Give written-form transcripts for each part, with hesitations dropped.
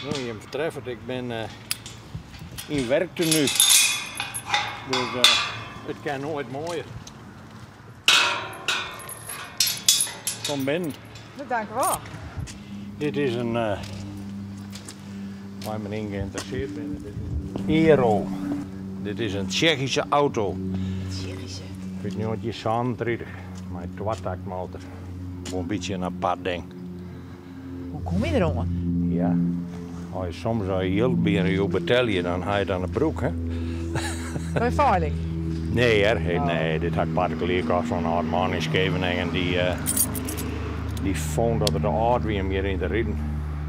No, jim fertreffe it, ik bin yn werktenu. Dus it kin noait moaier. Kom binnen. Dank u wel. Dit is in, waar men yn geïnteresseerd bin, dit is in Aero. Dit is in Tsjechische auto. Tsjechische? Út 1937, mei twataktmotor. Wol in bytsje in apart ding. Hoe kom je deroan? Ja, as je soms as je jild by in jo betelje, dan ha je dan de broek, hè? By feiling? Nee hear, nee, dit ha ik partikulier kocht fan in âld man yn Skeveningen. Dy, dy fûn dat er te âld wie om hjiryn te riden.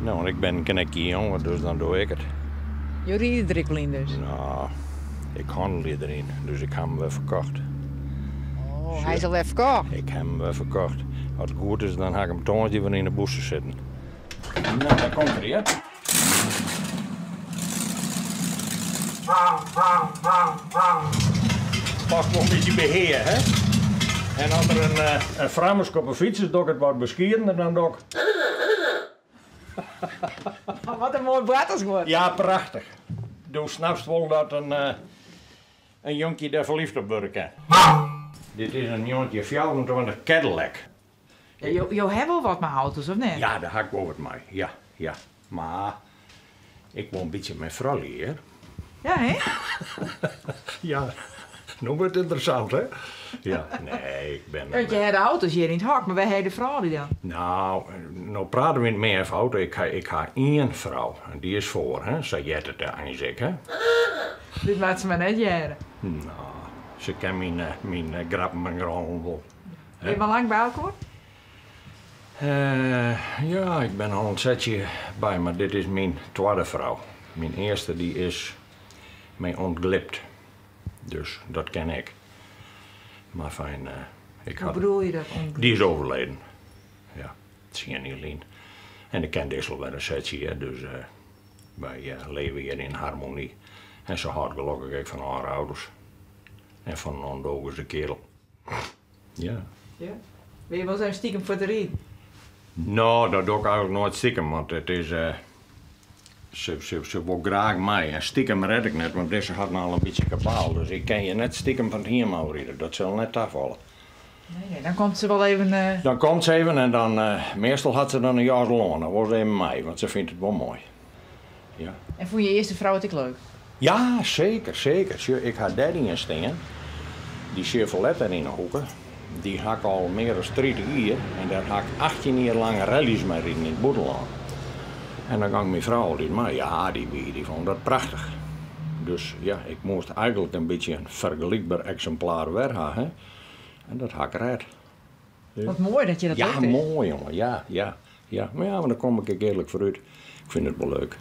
No, en ik bin in knikje jonger, dus dan doe ik it. Jo ride der ek wol yn dus? No, ik hannelje deryn, dus ik ha him wer ferkocht. Oh, hy is alwer ferkocht? Ik ha him wer ferkocht. As it goed is, dan ha ik him tongersdei wer yn de bûse sitten. No, daar komt er, hear. Past wol in bytsje by Hea, hè? En as der in frommeske op 'e fyts is, doch ik it wat beskiedener dan doch ik. Wat in moai boartersguod. Ja, prachtich. Do snapst wol dat in jonkje dêr ferlyfd op wurde kin. Dit is in 1924 Cadillac. Ja, jo hawwe wol wat mei auto's, of net? Ja, dêr ha ik wol wat mei, ja, ja. Mar ik wol in bytsje mei froulju, hear. Ja, hè? Ja, no wurdt it ynteressant, hè? Ja, nee, ik bin... Want je ha de auto's hjir yn it hok, mar wêr ha je de froulju dan? No, no prate we yn it mearfoud. Ik ha ien frou en dy is foar, hè? Sa heart it eins ek, hè? Dit moat se mar net hearre. No, se ken myn grappen en grollen wol. Binne je al lang by elkoar? Ja, ik bin al in setsje by, mar dit is myn twadde frou. Myn earste dy is my ûntglipt. Dus dat ken ik. Mar fijn, ik Hoe bedoel je dat, ûntglipt? Dy is overleden. Ja, tsien jier lyn. En ik ken dizze wer in setsje, hè, dus wy leve hjir yn harmony. En se hâldt gelokkich ek fan âlde auto's. En fan in ûndogense keardel. Ja. Ja. Binne je wolris even stikem foar te riden? No, dat doch ik eigenlik noait stikem, want it is, se wol graach mei. En stikem red ik net, want dizze hat no al in bytsje kabaal, dus ik kin hjir net stikem fan it hiem ôfride. Dat sil net tafalle. Nee, nee, dan komt se wol even. Dan komt se even en dan, meastal hat se dan in jas al oan. Dan wol se even mei, want se fynt it wol moai. Ja. En fûn je earste frou it ek leuk? Ja, seker, seker. Sjoch, ik ha dêr ien stean, dy Chevrolet dêr yn 'e hoeke, dy ha ik al mear as 30 jier en dêr ha ik 18 jier lang rally's mei riden yn it bûtenlân. En dan gong myn frou altyd mei. Ja, dy wie, dy fûn dat prachtich. Dus ja, ik moast eigenlik in bytsje in fergelykber eksimplaar wer ha, hè. En dat ha ik red. Wat moai dat je dat Ja, lukt is. moai jonge, ja, ja, ja. Mar ja, mar dan kom ik ek earlik foarút. Ik fyn it wol leuk.